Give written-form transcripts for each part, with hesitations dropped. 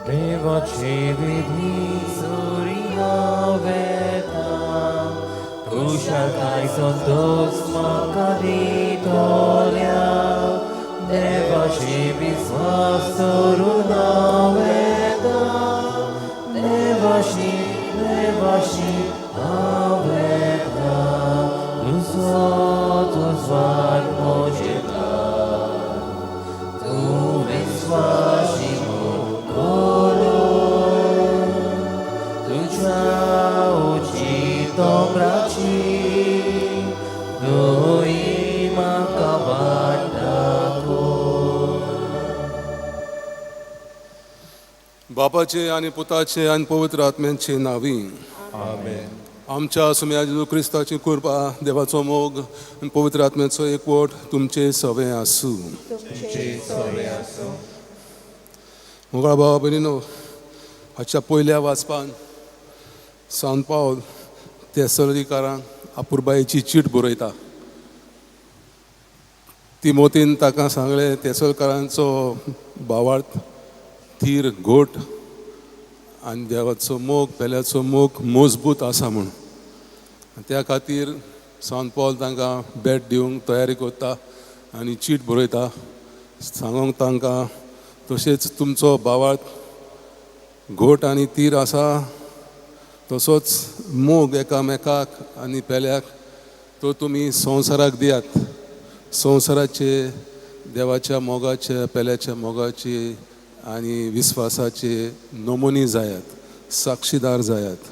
देवाची विधी सुर्या वेता, खुशालकाय संतोष म्हाका दितोल्या. देवाची विस्वास धरून हांव वेता, देवाशी देवाशी हांव वेता. तुजो तुजवाड म्हजेता, तूं विस्वाशी करू, तुज्या उची दोंगराची दोई म्हाका वाट दाखय. बापाचे आनी पुताचे आनी पवित्र आत्म्यांचे नावी. आमेन. आमच्या सुम्या जेजू क्रिस्ताची कृपा, देवाचो मोग आनी पवित्र आत्म्याचो एकवट तुमचे सवे आसूं. तुमचे सवे आसूं. मोगाळ भावा भयणीनो, हाच्या पयल्या वाचपान सांत पावल तेसरकारांक अपुरबायेची चीट बरयता. तिमोतीन ताका सांगलें, तेसलकारांचो भावार्थ थीर घोट आनी देवाचो मोग, पेल्याचो मोग मजबूत आसा म्हूण. त्या खातीर सांत पावल तांकां भेट दिवंक तयारी करता आनी चीट बरयता सांगूंक तांकां, तशेंच तुमचो भावार्थ घोट आनी तीर आसा तसोच मोग एकामेकाक आनी पेल्याक तो तुमी संवसाराक दियात. संवसाराचे देवाच्या मोगाचे, पेल्याच्या मोगाचे आनी विस्वासाचे नमुने जायात, साक्षीदार जायात.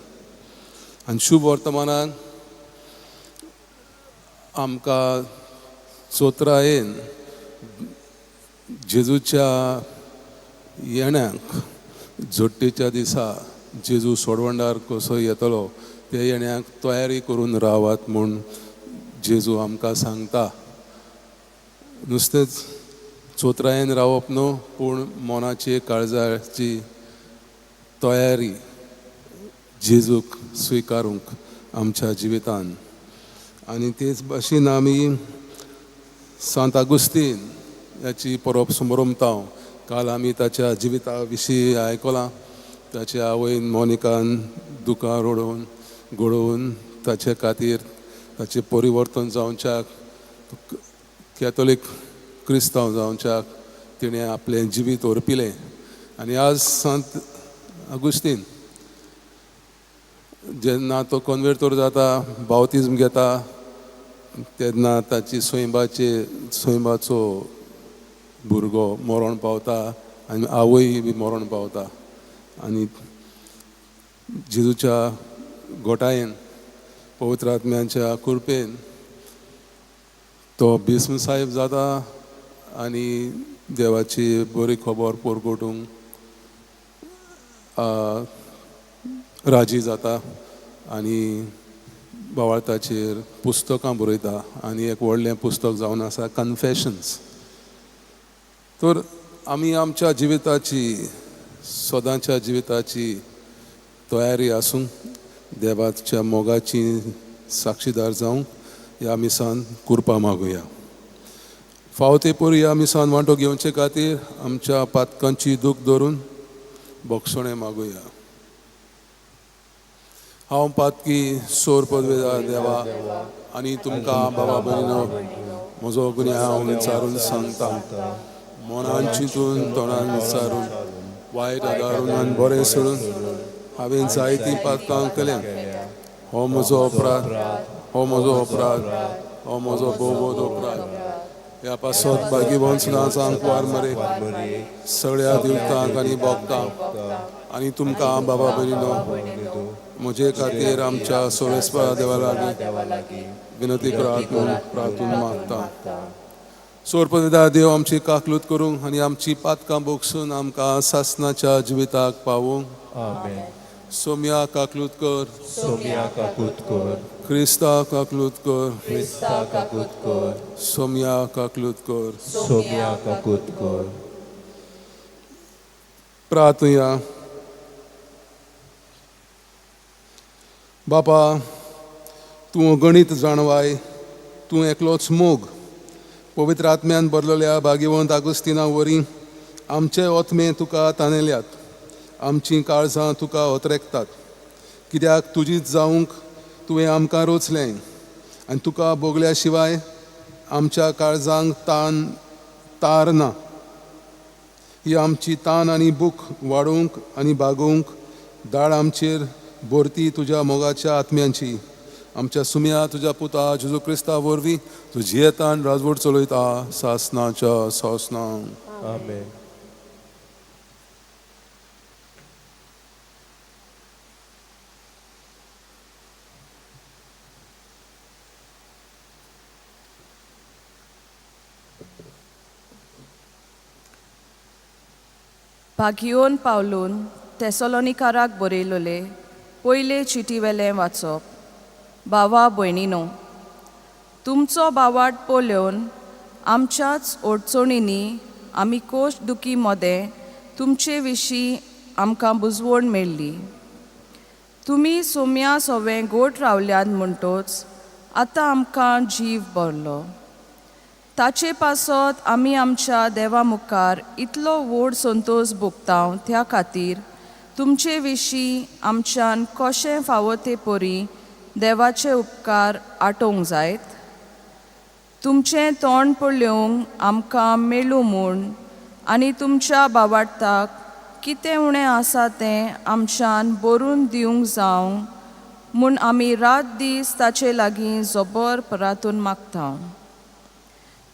आनी शुभ वर्तमानान आमकां चोत्रायेन जेजूच्या येण्याक, जोडटेच्या दिसा जेजू सोडवंडार कसो येतलो त्या येण्याक तयारी करून रावात म्हूण जेजू आमकां सांगता. नुस्तेंच चोत्रायेन रावप न्हू, पूण मनाची काळजाची तयारी जेजूक स्विकारूंक आमच्या जिवितान. आनी तेच भाशेन आमी सांत आगुस्तीन हाची परब समरमता. काल आमी ताच्या जिविता विशीं आयकलां. ताच्या आवयन मोनिकान दुकां रडोवन घडोवन ताचे खातीर ताचें परिवर्तन जावच्याक, कॅथोलीक क्रिस्तांव जावच्याक तिणें आपलें जिवीत ओरपिलें. आनी आज सांत आगुस्तीन जेन्ना तो कॉन्वेर्तर जाता, बावतिज्म घेता, तेन्ना ताची स्वयंबाचो भुरगो मरण पावता आनी आवय बी मरण पावता. आनी जेजूच्या गोटायेन, पवित्र आत्म्यांच्या कृपेन तो भीष्म साहेब जाता आनी देवाची बरी खबर परगटूंक राजी जाता आनी भावार्थाचेर पुस्तकां बरयता. आनी एक व्हडलें पुस्तक जावन आसा कन्फेशन्स. तर आमी आमच्या जिविताची, सदांच्या जिविताची तयारी आसूंक, देवाच्या मोगाची साक्षीदार जावंक ह्या मिसान कुरपा मागुया. फावो ते परी ह्या मिसान वांटो घेवचे खातीर आमच्या पातकांची दूख धरून बोगसणें मागुया. हांव पातकी सोर पदवेदार देवा आनी तुमकां बाबा भयणीनो म्हजो गुन्यांव विचारून सांगता. मनान चिंतून, तोंडान विचारून, वायट आदारून आनी बरें सोडून हांवें जायतीं पातकां केल्या. हो म्हजो अपराध, हो म्हजो अपराध, हो म्हजो भोवबोध अपराध. ह्या पासत भागीवंत सदांच कुवार मरे, सगळ्या दिवतांक आनी भोगतांक आनी तुमकां बाबा भयणीनो म्हजे खातीर आमच्या सोरेस्परा देवा लागीं विनती करात म्हूण प्रार्थून मागता. सोरपदा देव आमची काकलूत करूंक आनी आमची पातकां बोगसून आमकां सासनाच्या जिविताक पावूंक. आमेन. सोम्या काकलूत कर. सोम्या काकूत कर. क्रिस्ता काकलूत कर. क्रिस्ता काकूत कर. सोम्या काकलूत कर. सोम्या काकूत कर. प्रार्थुया. बापा, तूं गणीत जाणवाय, तूं एकलोच मोग. पवित्र आत्म्यान बरलेल्या भाग्यवंत आगुस्तिना वरी आमचे ओतमे तुका तानेल्यात. आमचीं काळजां तुका अत्रेकतात. कित्याक तुजीच जावंक तुवें आमकां रोचलें आनी तुका भोगल्या शिवाय आमच्या काळजांक तान तार ना. ही आमची तान आनी भूक वाडोवंक आनी बागोवंक दाळ आमचेर भरती तुज्या मोगाच्या आत्म्यांची. आमच्या सुम्या तुज्या पुता जेजू क्रिस्ता वरवीं तूं जियेतान राजवट चलयता सासनाच्या सासना. आमेन. भागियोन पावलून तेसोलोनिकाराक बरयलोले पयले चिटीवेलें वाचप. भावा भयणीनो, तुमचो बावाट पळोवन आमच्याच अडचणींनी आमी कोश दुखी मदें तुमचे विशीं आमकां बुजवण मेळ्ळी. तुमी सोम्या सोवें गोट रावल्यात म्हणटोच आतां आमकां जीव भरलो. ताचे पासत आमी आमच्या देवा मुखार इतलो व्हड संतोश भोगता त्या खातीर तुमचे विशीं आमच्यान कशें फावो ते परी देवाचे उपकार आटोवंक जायत. तुमचें तोंड पळोवंक आमकां मेळूं म्हूण आनी तुमच्या बावाडताक कितें उणें आसा तें आमच्यान बरून दिवंक जावं म्हूण आमी रात दीस ताचे लागीं जबर परातून मागता.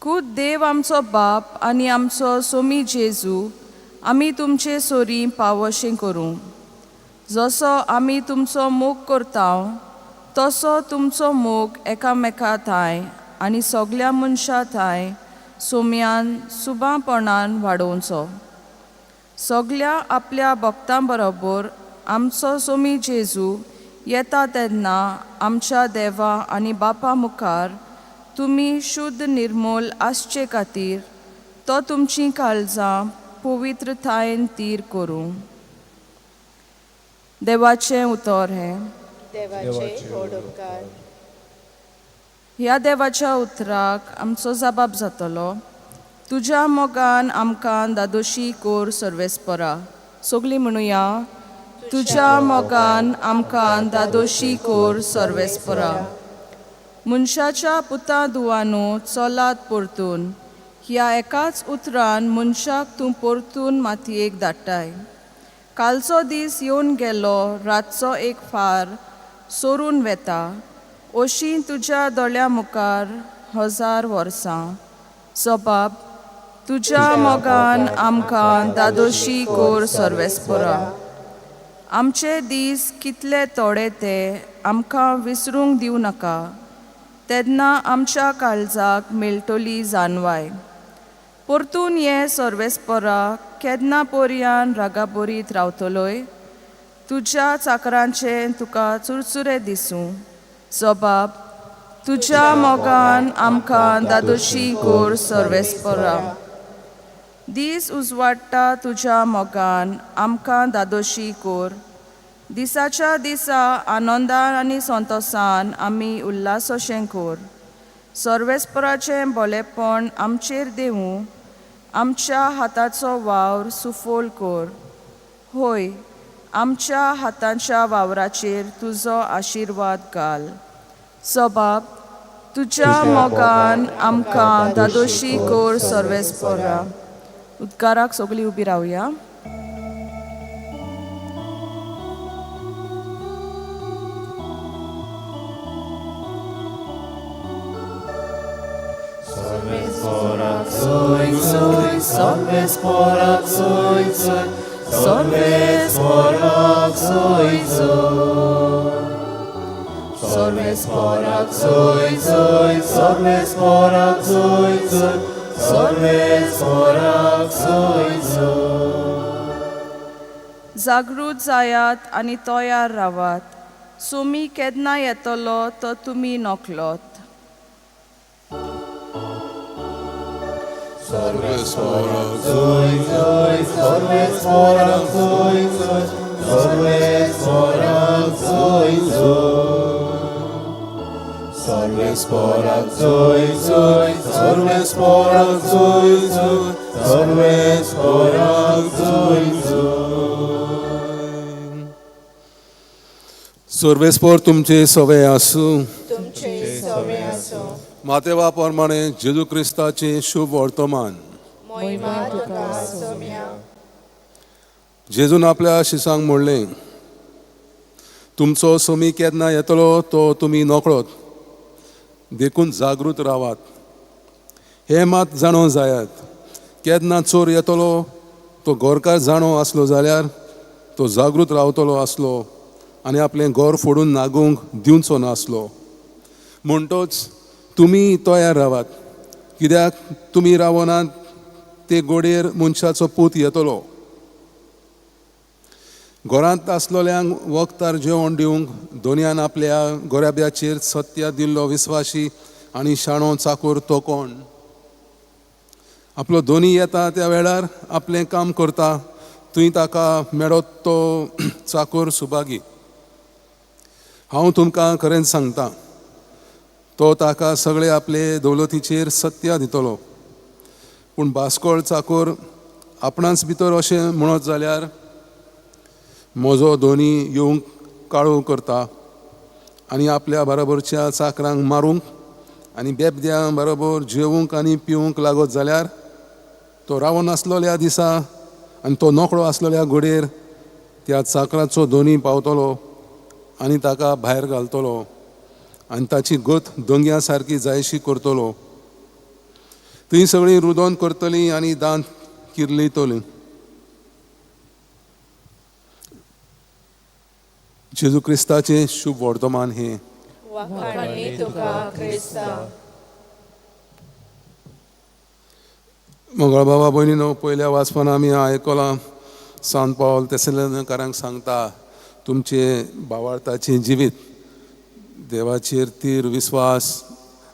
खूद देव आमचो बाप आनी आमचो सोमी जेजू आमी तुमचे सोरी पावोशें करूं. जसो आमी तुमचो मोग करता तसो तुमचो मोग एकामेका थांय आनी सगल्या मनशां थांय सोम्यान सुबापणान वाडोवचो. सगल्या आपल्या भक्तां बरोबर आमचो सोमी जेजू येता तेन्ना आमच्या देवा आनी बापा मुखार तुमी शुद्ध निर्मूल आसचे खातीर तो तुमचीं काळजां पवित्रतायेन तीर करूं. देवाचें उतर हें. देवाचे व्हड उपकार. ह्या देवाच्या उतराक आमचो जबाब जातलो. तुज्या मोगान आमकां दादोशी कोर सर्वेस्परा. सगलीं म्हणुया, तुज्या मोगान आमकां दादोशी कोर सर्वेस्परा. मनशाच्या पुता दुवानो चलात परतून. ह्या एकाच उतरान मनशाक तूं परतून मातयेक धाडटाय. कालचो दीस येवन गेलो, रातचो एक फार सोरून वेता. अशी तुज्या दोळ्या मुखार 1000 वर्सां. सबाब तुज्या मोगान आमकां दादोशी कोर सर्वेस्परा. आमचे दीस कितले थोडे ते आमकां विसरूंक दिवं नाका. तेन्ना आमच्या काळजाक मेळटली जानवाय. परतून ये सर्वेस्परा, केन्ना पोरयान रागाबरीत रावतलोय. तुज्या चाकरांचें तुका चुरचुरे दिसूं. जबाब तुज्या मोगान आमकां दादोशी कोर सर्वेस्परा. दीस उजवाडटा तुज्या मोगान आमकां दादोशी कोर. दिसाच्या दिसा आनंदान आनी संतोसान आमी उल्हासोशें कोर. सर्वेस्पराचें बोलेपण आमचेर देवूं. आमच्या हाताचो वावर सुफोल कोर. होय, आमच्या हाताच्या वावराचेर तुजो आशिर्वाद घाल. सबाब तुज्या मोगान आमकां दादोशी कोर सर्वेस्परा. उदकाराक सगळीं उबी रावया. जागृत जायात आनी तयार रावात. सोमी केन्ना येतलो तो तुमी नकलोत. सर्वेस्पर तुमचे सवे आसूं. तुमचे सवे आसूं. मातेवा प्रमाणे जेजू क्रिस्ताचें शुभ वर्तमान. मोहिमा तुका सोम्या. जेजून आपल्या शिसांक म्हणलें, तुमचो सोमी केन्ना येतलो तो तुमी नकळत, देखून जागृत रावात. हें मात जाणो जायात, केन्ना चोर येतलो तो गोरकार जाणो आसलो जाल्यार तो जागृत रावतलो आसलो आनी आपलें घर फोडून नागूंक दिवचो नासलो. म्हणटोच तुमी तयार रावात, कित्याक तुमी रावनात ते गोडयेर मनशाचो पूत येतलो. घरांत आसलोल्यांक वखदार जेवण दिवंक दोनयान आपल्या गोराब्याचेर सत्या दिल्लो विस्वाशी आनी शाणो चाकूर तो कोण? आपलो दोनी येता त्या वेळार आपलें काम करता, थंय ताका मेळत तो चाकूर सुभागी. हांव तुमकां खरेंच सांगता, तो ताका सगळे आपले दौलतीचेर सत्या दितलो. पूण बास्कोळ चाकूर आपणाच भितर अशें म्हणत जाल्यार म्हजो दोनी येवंक काळो करता आनी आपल्या बरोबरच्या चाकरांक मारूंक आनी बेबद्यां बरोबर जेवंक आनी पिवंक लागत जाल्यार तो रावन आसलोल्या दिसा आनी तो नोकळो आसलोल्या घोडयेर त्या चाकराचो दोनी पावतलो आनी ताका भायर घालतलो आनी ताची गत दोंग्या सारकी जायशी करतलो. थंय सगळीं रुदोन करतलीं आनी दांत किर्लयतलीं. जेजू क्रिस्ताचें शुभ वर्तमान हें. वाखाणणी तुका क्रिस्ता. मंगळ बाबा भयणीनो, पयल्या वाचपान आमी आयकलां सांत पावल तेसलेकारांक सांगता, तुमचें भावार्थाचें जिवीत देवाचेर तीर विस्वास,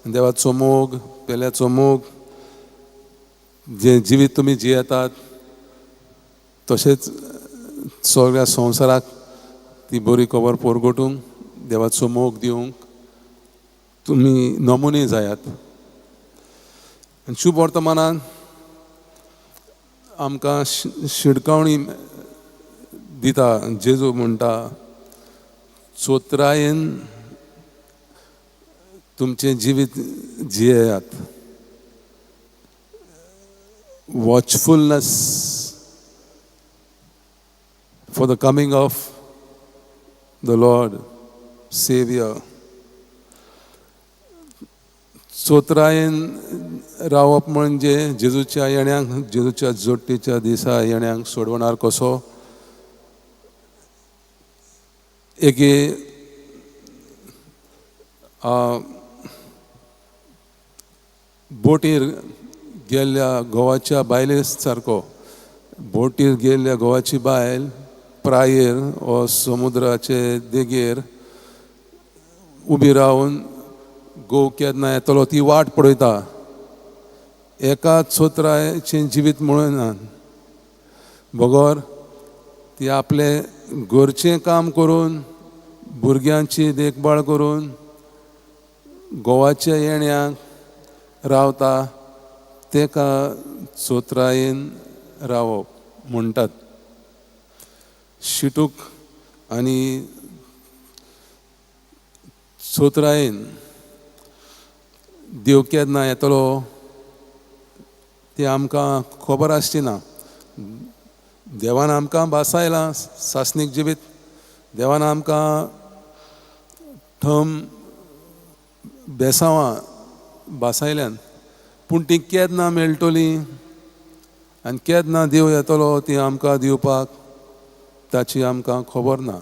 देवाचो मोग, पेल्याचो मोग, जें जिवीत तुमी जियेतात तशेंच सगळ्या संवसाराक ती बरी खबर परगटूंक, देवाचो मोग दिवंक तुमी नमुने जायात. आनी शुभ वर्तमानान आमकां शिडकावणी दिता. जेजू म्हणटा, चोत्रायेन तुमचें जिवीत जियेयात. Watchfulness for the coming of the Lord Saviour. चोत्रायेन रावप म्हणजे जेजूच्या येण्याक, जेजूच्या जोडटेच्या दिसा येण्याक सोडवणार कसो एके बोटीर गेल्ल्या गोवाच्या बायले सारको. बोटीर गेल्ल्या गोवाची बायल प्रायेर वो समुद्राचे देगेर उबी रावन गोव केन्ना येतलो ती वाट पळयता. एका चोत्रायेचें जिवीत म्हणना, बगर ती आपलें घरचें काम करून, भुरग्यांची देखभाळ करून गोवाच्या येण्याक रावता, तेका चोत्रायेन रावप म्हणटात. शिटूक आनी चोत्रायेन देव केन्ना येतलो ती आमकां खबर आसची ना. देवान आमकां भासायलां सासणीक जिवीत, देवान आमकां थंब बेसांवां भासायल्यान, पूण ती केन्ना मेळटली आनी केन्ना देव येतलो ती आमकां दिवपाक ताची आमकां खबर ना.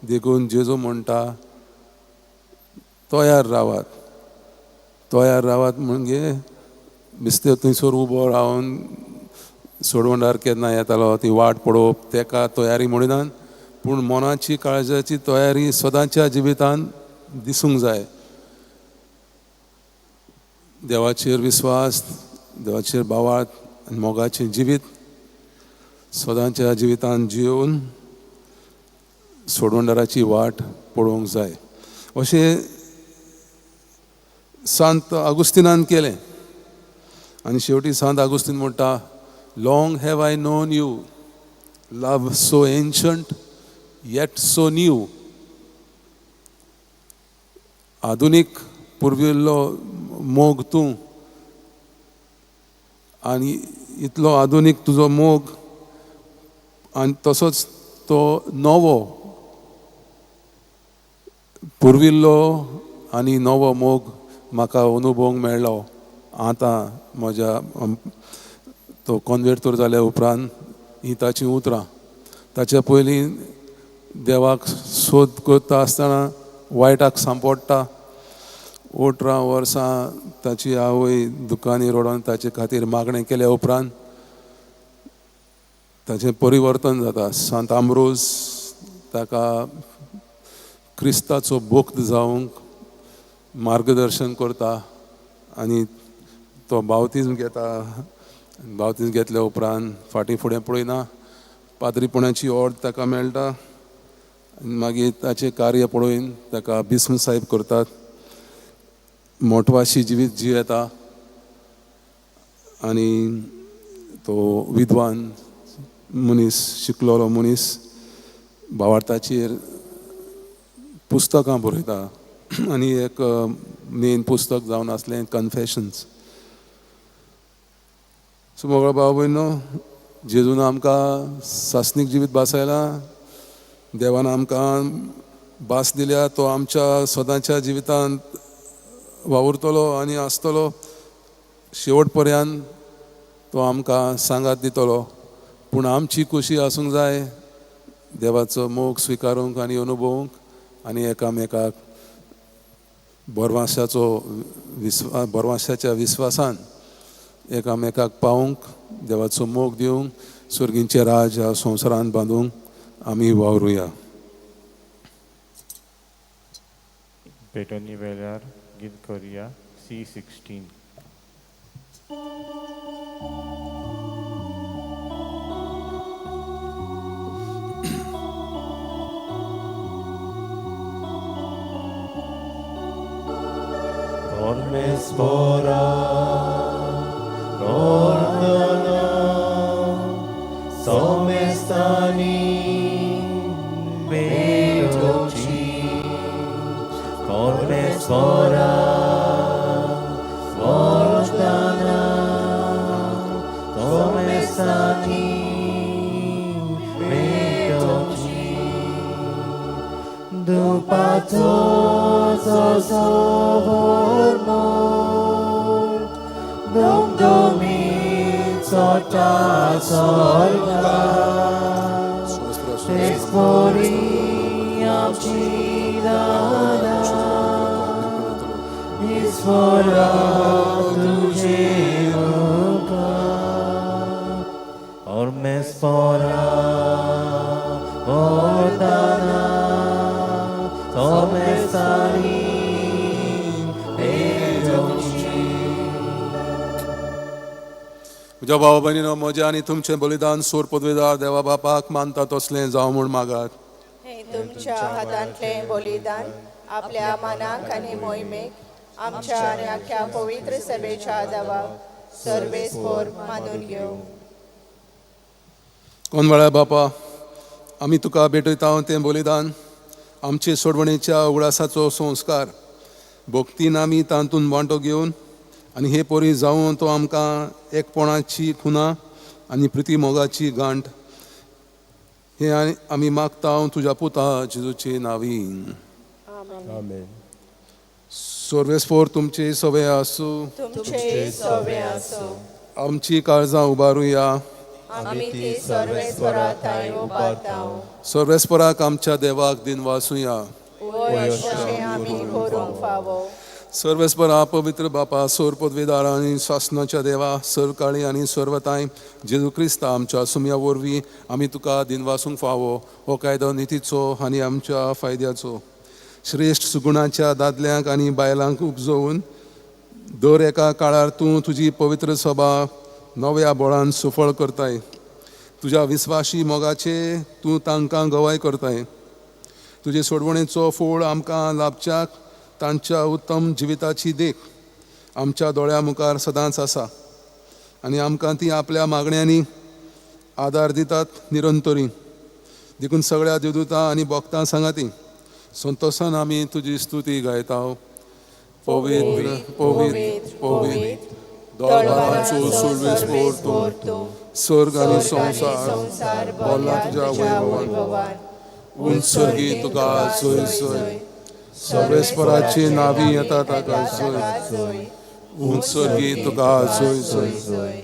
देखून जेजू म्हणटा, तयार रावात. तयार रावात म्हणजे बिस्ते थंयसर उबो रावन सोडवणार केन्ना येतालो ती वाट पळोवप तेका तयारी म्हणिनात, पूण मनाची काळजाची तयारी सदांच्या जिवितान दिसूंक जाय. देवाचेर विस्वास, देवाचेर भावार्थ आनी मोगाचें जिवीत सदांच्या जिवितान जिवन सोडवणदाराची वाट पळोवंक जाय. अशें सांत आगुस्तिनान केलें. आनी शेवटी सांत आगुस्तीन म्हणटा, Long have I known you, love so ancient yet so new. आधुनीक पुर्विल्लो मोग तूं आनी इतलो आधुनीक तुजो मोग आनी तसोच तो नवो पुर्विल्लो आनी नवो मोग म्हाका अनुभवूंक मेळ्ळो. आतां म्हज्या तो कॉन्वेर्तोर जाल्या उपरांत ही ताचीं उतरां. ताच्या पयलीं देवाक सोद करता आसतना वायटाक सांपडटा. 18 वर्सां ताची आवय दुकानी रडोन ताचे खातीर मागणें केल्या उपरांत ताचें परिवर्तन जाता. सांत आंब्रोज ताका क्रिस्ताचो भक्त जावंक मार्गदर्शन करता आनी तो बावतीज्म घेता. बावतीज्म घेतल्या उपरांत फाटीं फुडें पळयना, पाद्रीपणाची ऑर्द ताका मेळटा. मागीर ताचें कार्य पळोवन ताका बिस्म साहेब करतात. मोटवाशी जिवीत जियेता आनी तो विद्वान मनीस, शिकलोलो मनीस, भावार्थाचेर पुस्तकां बरयता आनी एक मेन पुस्तक जावन आसलें कन्फेशन्स. सो मोगळो भाव भयणो, जेजून आमकां सासणीक जिवीत भासायलां, देवान आमकां भास दिल्या, तो आमच्या सदांच्या जिवितांत वावुरतलो आनी आसतलो. शेवट पर्यंत तो आमकां सांगात दितलो. पूण आमची खोशी आसूंक जाय देवाचो मोग स्विकारूंक आनी अनुभवूंक आनी एकामेकाक बरवाशाच्या विस्वासान एकामेकाक पावूंक, देवाचो मोग दिवंक, सर्गींचें राज ह्या संवसारांत बांदूंक आमी वावरुया. पेटोनी वेल्यार गीत करुया C16. Ormespora, ordana, somestani, medoci. Ormespora, ordana, somestani, medoci. Dupato sovormo, dum domin sota sorga, exporiam cidana, isfora tujemuka, ormespora, ordana, somestani, म्हज्या भावा भयणीनो, म्हजें आनी तुमचें बलिदान सूर पदवीदार देवा बापाक मानता तसलें जावं म्हूण मागात. हें तुमच्या हातांतलें बलिदान आपल्या मनाक आनी मोहिमेक आमच्या आनी आख्या पवित्र सभेच्या देवाक सर्वेस्पोर मानून घेवं. कोण वेळा बापा, आमी तुका भेटयता तें बलिदान आमचे सोडवणेच्या उगडासाचो संस्कार भक्तीन आमी तातूंत वांटो घेवन आनी हे परी जावन तो आमकां एकपणाची खुना आनी प्रिती मोगाची गांठ हे आमी मागता तुज्या पुता जेजूचे नांवी. आमेन. सर्वेस्पोर तुमचे सवे आसूं. तुमचे सवे आसूं. आमची काळजां उबारुया. आमी ती सर्वेस्परा थंय उबारता. सर्वेस्पराक आमच्या देवाक दिनवासुया. वय अशें आमी करूंक फावो. सर्वेस्परा पवित्र बापा, सोर पदवीदार आनी सासणाच्या देवा, सरकाळी आनी सर्वताय जेजू क्रिस्ता आमच्या सुमया वरवीं आमी तुका दिनवासूंक फावो. हो कायदो नितीचो आनी आमच्या फायद्याचो. श्रेश्ठ सुगुणाच्या दादल्यांक आनी बायलांक उपजोवन दर एका काळार तूं तुजी पवित्र सभा नव्या बळान सुफळ करताय. तुज्या विस्वाशी मोगाचे तूं तांकां गवाय करताय. तुजे सोडवणेचो फोळ आमकां लाभच्याक तांच्या उत्तम जिविताची देख आमच्या दोळ्या मुखार सदांच आसा आनी आमकां ती आपल्या मागण्यांनी आदार दितात निरंतरी. देखून सगळ्या देवदूतां आनी भक्तां सांगाती संतोशान आमी तुजी स्तुती गायता. पवित्र पवित्र पवित्र दरबाराचो सर्वेस्पोर तूं स्वर्ग आनी संवसार भरला तुज्या वैभवान उंच सर्गी तुका जय जय सर्वेस्पराची नावी येता ताका जय उंच सर्गी तुका जय जय.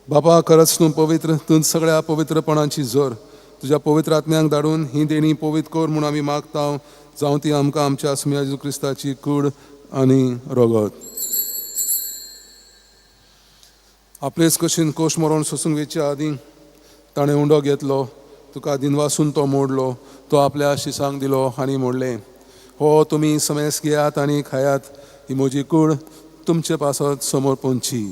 बाबा खरंच तूं पवित्र, तूं सगळ्या पवित्रपणाची जोर. तुज्या पवित्र आत्म्यांक धाडून ही देणी पवित्र कर म्हूण आमी मागता, जावं ती आमकां आमच्या सुम्या जेजू क्रिस्ताची कूड आनी रगत. आपलेच कशीन कोश मरण सोसूंक वेच्या आदीं ताणें उंडो घेतलो, तुका दिनवासून तो मोडलो, तो आपल्या शिसांक दिलो आनी मोडलें, हो तुमी समेस घेयात आनी खायात, ही म्हजी कूड तुमचे पासत समोर पोंची.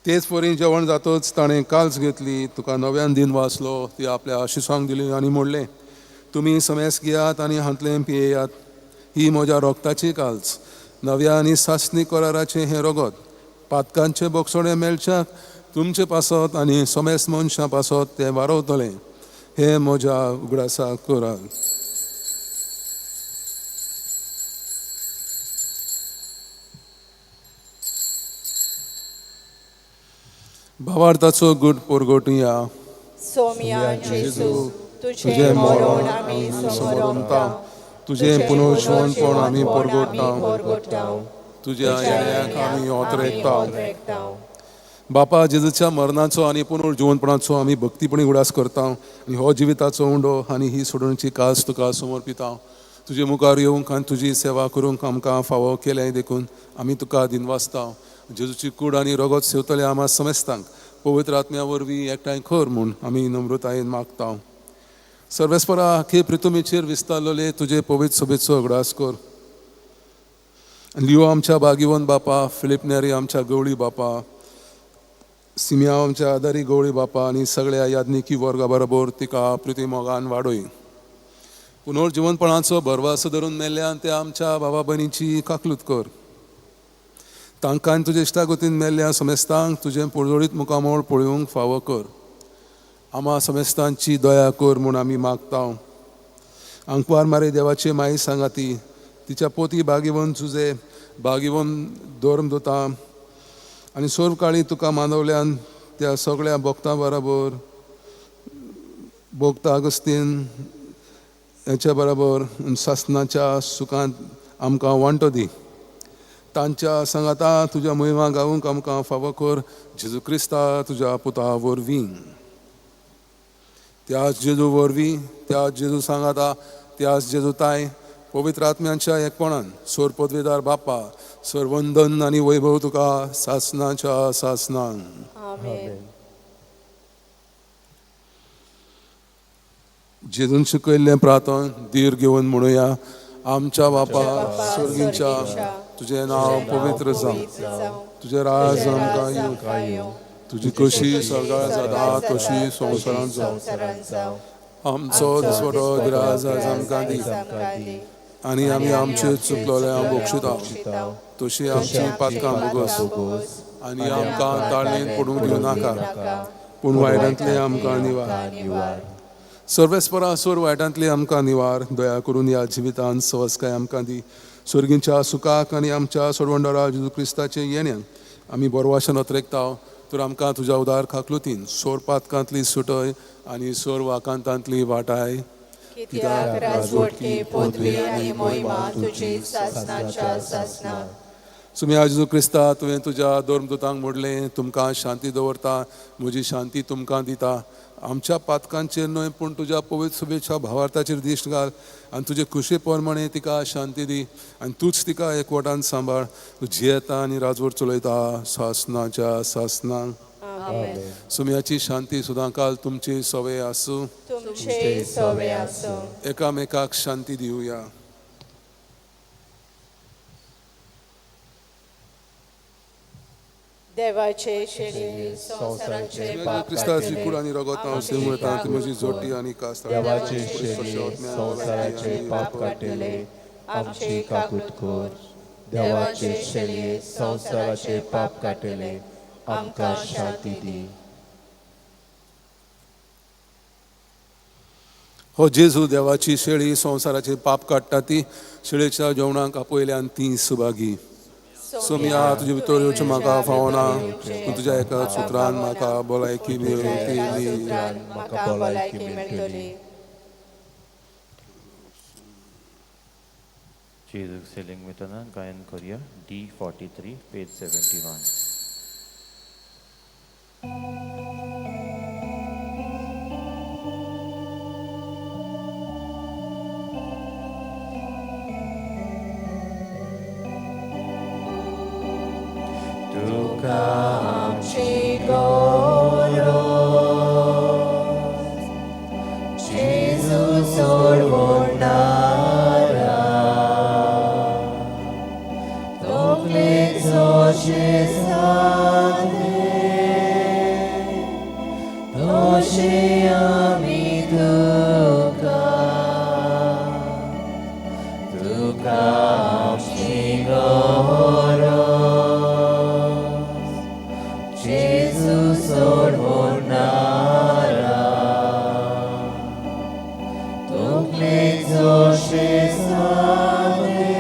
तेच परी जेवण जातच ताणें काल्स घेतली, तुका नव्यान दिन वाचलो, ती आपल्या आशिसांक दिली आनी म्हणलें, तुमी समेस घेयात आनी हांतलें पियेयात, ही म्हज्या रोगताची काल्स, नव्या आनी सासणी कराराचें हें रगत, पातकांचें बोगसणें मेळच्याक तुमचे पासत आनी समेस मनशां पासत तें वारवतलें, हें म्हज्या उगडासाक करात. भावार्थाचो गुट पोरगोटुया. सोम्या जेजू, तुझें मरण आमी समोरता, तुझें पुनर्जिवनपण आमी परगोटता, तुज्या येण्याक आमी ओतरेकता. बापा जेजूच्या मरणाचो आनी पुनर्जिवनपणाचो आमी भक्तीपणी उगडास करता आनी हो जिविताचो उंडो आनी ही सोडोवची कास तुका समर्पिता. तुजे मुखार येवंक आनी तुजी सेवा करूंक आमकां फावो केलें देखून आमी तुका दिनवासता. जेजूची कूड आनी रगत सेवतले आमा समेस्तांक पवित्र आत्म्या वरवीं एकठांय कर म्हूण आमी नम्रतायेन मागता. सर्वेस्परा आखे प्रितुमेचेर विस्तारलेले तुजे पवित्र सभेचो उगडास कर. लियो आमच्या बागिवन बापा, फिलीप नेरी आमच्या गवळी बापा, सिमिया आमच्या आदारी गवळी बापा आनी सगळ्या याज्ञिकी वर्गा बरोबर तिका प्रिती मोगान वाडोय. पुनर्जिवनपणाचो भरवासो धरून मेल्ल्यान त्या आमच्या बाबा भयणीची काकलूत कर. तांकां तुजे इश्टागतीन मेल्ल्या समेस्तांक तुजें पोळजोळीत मुखामोळ पळोवंक फावो कर. आमा समेस्तांची दया कर म्हूण आमी मागता. आंकवार मारे देवाचे माई सांगाती, तिच्या पोती बागिवन तुजे बागिवन धर्म दोता आनी सर्व काळी तुका मानवल्यान त्या सगळ्या भक्तां बराबर भोक्ता अगस्तीन हेच्या बराबर सासनाच्या सुखांत आमकां वांटो दी. तांच्या सांगाता तुज्या मोहिमा गावूंक आमकां फावो कर, जेजू क्रिस्ता तुज्या पुता वरवीं. त्याच जेजू वरवीं, त्याच जेजू सांगाता, त्याच जेजू ताय पवित्र आत्म्यांच्या एकपणान सोर पदवेदार बापा सर्वंदन आनी वैभव तुका सासनाच्या सासनान. जेजून शिकयल्लें प्रार्थन धीर घेवन म्हणुया. आमच्या बापा स्वर्गींच्या, तुजें नांव पवित्र जावं, तुजें राज आमकां येवं, तुजी कशी स्वर्गार जाता तशी संवसारांत जावं. आमचो दिसवडो ग्रास आज आमकां दी आनी आमी आमचे चुकलोले बक्षिता तशी आमची पातकां भोगस आनी आमकां ताळणेंत पडूंक दिवं नाका, पूण वायटांतले आमकां निवार. सर्वेस्परा सोर वायटांतले आमकां निवार. दया करून ह्या जिवितांत सवसकाय आमकां दी. स्वर्गींच्या सुखाक आनी आमच्या सोडवंडरा जेजू क्रिस्ताचे येण्याक आमी बरवाशन अत्रेकता, तर आमकां तुज्या उदार खाकलुतीन सोर पातकांतली सुटय आनी सोर वाकांतांतली वाटाय. कित्याक राजवटकी पदवी आनी मोहिमा तुजी सासनाच्या सासना. सुम्या जेजू क्रिस्ता, तुवें तुज्या धर्मदूतांक म्हणलें, तुमकां शांती दवरता, म्हजी शांती तुमकां दिता. आमच्या पातकांचेर न्हय पूण तुज्या पवित्र शुभेच्छा भावार्थाचेर दिश्ट घाल आनी तुजे खुशे प्रमाणे तिका शांती दी आनी तूंच तिका एकवटान सांबाळ. तूं जियेता आनी राजवट चलयता सासनाच्या सासनाक. सुम्याची शांती सुदांकाल तुमची सवय आसूं. तुमचे सवय आसूं. एकामेकाक शांती दिवया. देवाचे शेणी संवसाराचे पाप क्रिस्ताची कूड आनी रगत हांव सेवता, ती म्हजी जोटी आनी कास. देवाचे शेणी संवसाराचे पाप काडटले, आमची काकूत कर. देवाचे शेणी संवसाराचे पाप काडटले, आमकां शांती दी. हो जेजू देवाची शेळी संवसाराचे पाप काडटा ती शेळेच्या जेवणाक आपयल्यान ती सुभागी. सोमया तुजे भितर येवचें म्हाका फावना, पूण तुज्या एका सुत्रान म्हाका भलायकी मेळटली. म्हाका भलायकी मेळटली. जेजूक सेलिंग वयतना गायन करुया D43 page 71. तुका आमची गरज, जेजू सोडवणारा, तकलेक जशें जालें तशें आमी तुका, तुका आमची गरज, जेजू सोडवणारा, तकलेक जशें जालें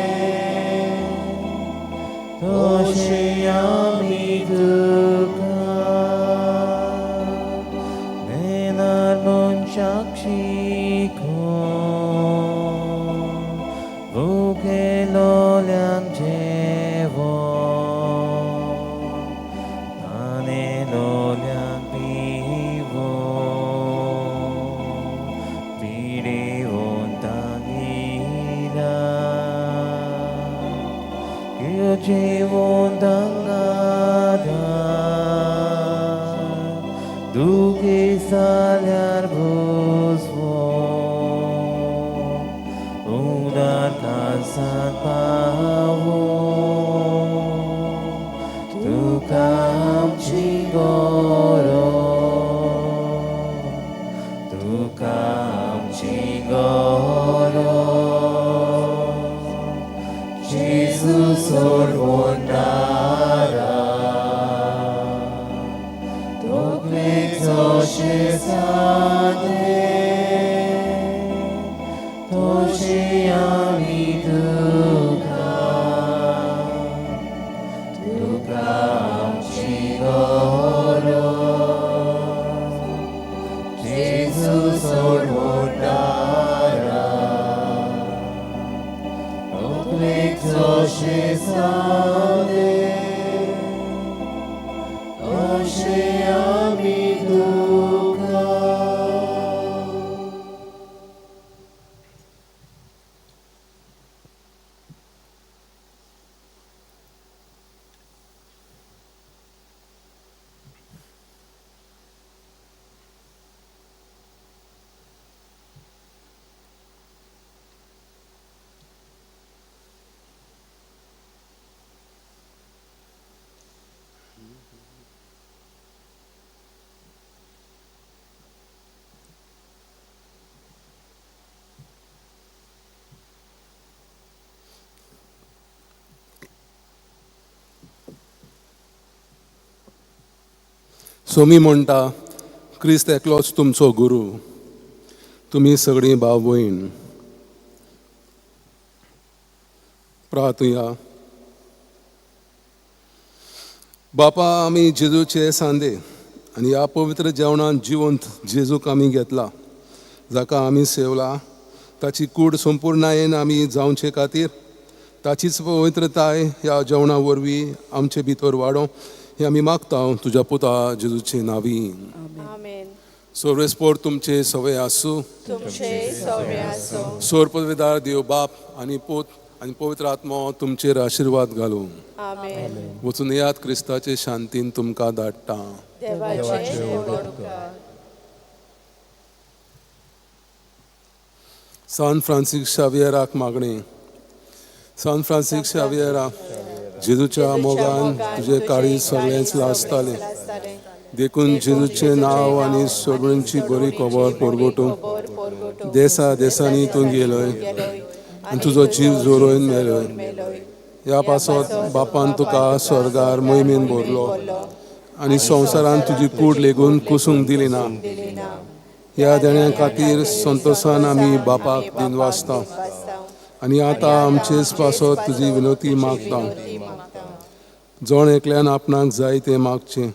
तशें आमी तुका. नेणार मनशाक शिकोवन भुकेलोल्यांक जेवण, तानेलोल्यांक पिवोवन, पिडेवंतांक इलाज, जिवंतांक आदार, दुखी जाल्यार भोजवोन, उदार काळजान पावोवन, तुका आमची गरज, तुका आमची गरज, जेजू सोडवणारा, तकलेक जशें जालें तशें आमी तुका, तुका आमची गरज, जेजू सोडवणारा, तकलेक जशें जालें तशें आमी तुका. सोमी म्हणटा, क्रिस्त एकलोच तुमचो गुरू, तुमी सगळीं भाव भयण. प्रार्थुया. बापा, आमी जेजूचे सांदे आनी ह्या पवित्र जेवणान जिवंत जेजूक आमी घेतला, जाका आमी सेवला, ताची कूड संपूर्णायेन आमी जावचे खातीर ताचीच पवित्रताय ह्या जेवणा वरवीं आमचे भितर वाडोवं हे आमी मागता तुज्या पुता जेजूचे नांवी. आमेन. सर्वेस्पोर तुमचे सवय आसूं. तुमचे सौम्य आसूं. सोरपविदार देव बाप आनी पूत आनी पवित्र आत्मो तुमचेर आशिर्वाद घालूं. आमेन. वचून येयात, क्रिस्ताचे शांतीन तुमकां धाडटा. देवाचे उपकार. सान फ्रांसीस शावियराक मागणें. सान फ्रांसीस शावियरा, जेजूच्या मोगान तुजें काळीज सगळेंच लासतालें, देखून जेजूचें नांव आनी सगळ्यांची बरी खबर परगटूंक देसा देसांनी तूं गेलोय आनी तुजो जीव जोरोवन मेलोय. ह्या पासत बापान तुका स्वर्गार मोहिमेन भरलो आनी संवसारान तुजी कूड लेगून कुसूंक दिली ना. ह्या देण्या खातीर संतोशान आमी बापाक दिनवासता आनी आतां आमचेच पासत तुजी विनोती मागता. जण एकल्यान आपणाक जाय तें मागचें.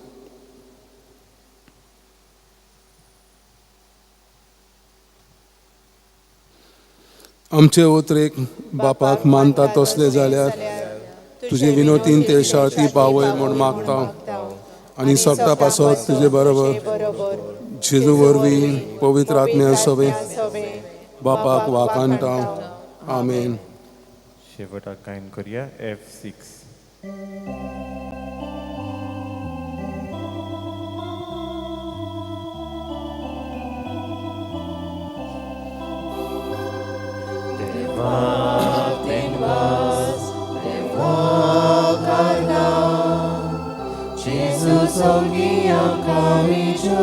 आमचे उतरेक बापाक मानता तसले जाल्यार तुजे विनोतीन ते शाळती पावय म्हूण मागता आनी सगळ्या पासत तुजे बरोबर जेजू वरवीं पवित्र आत्म्या सोबे बापाक वाखाणटा. आमेन. शेवटाक गायन करूया F6. Jesu songi आमकां विजय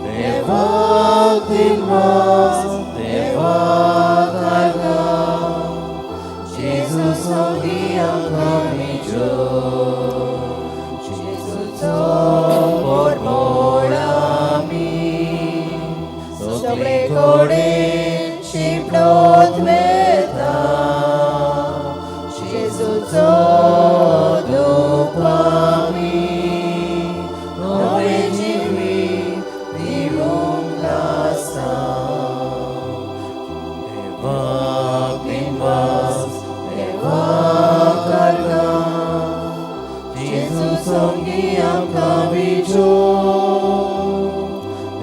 देवाक दिनवास देवाक आर्गां जेजू सोंगी आमकां विजय जेजूचो परमळ आमी सगळे कडेन शिंपडत वता जेजूचो धूप आमी नवे जिवीत दिवंक आसा. देवाक दिनवास देवाक आर्गां जेजू सोंगी आमकां विजय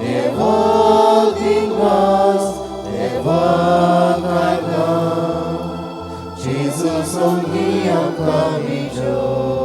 देवाक दिनवास देवाक आर्गां जेजू सोंगी आमकां विजय.